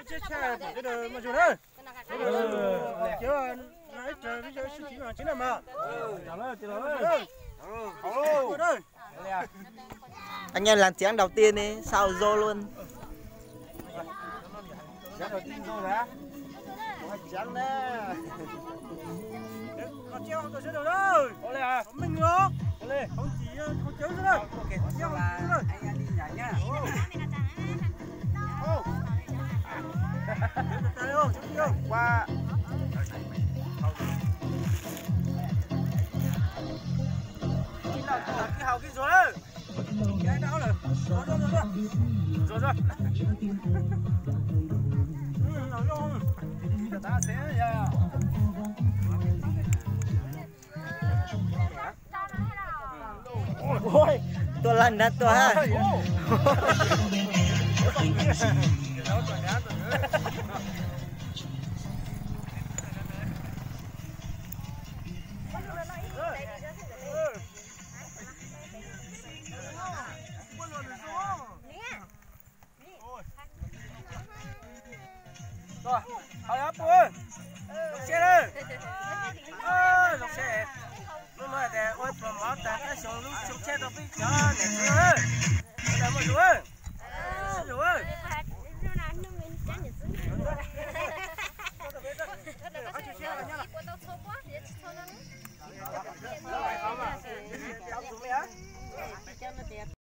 Tsiab tshaj pom tej daws mas zoo na. Tsiab no ib tug sib txiv mas tsis na mas. Anh em làm chén đầu tiên đi, sao vô luôn. Tua laj nab tua ha. Hauv pu, zoo siab lawm. Zoo siab. Hnub no tias ua pluas mov tag tab xyoo lub xyoo tshiab rau peb cov niam txiv lawm. Muaj zoo.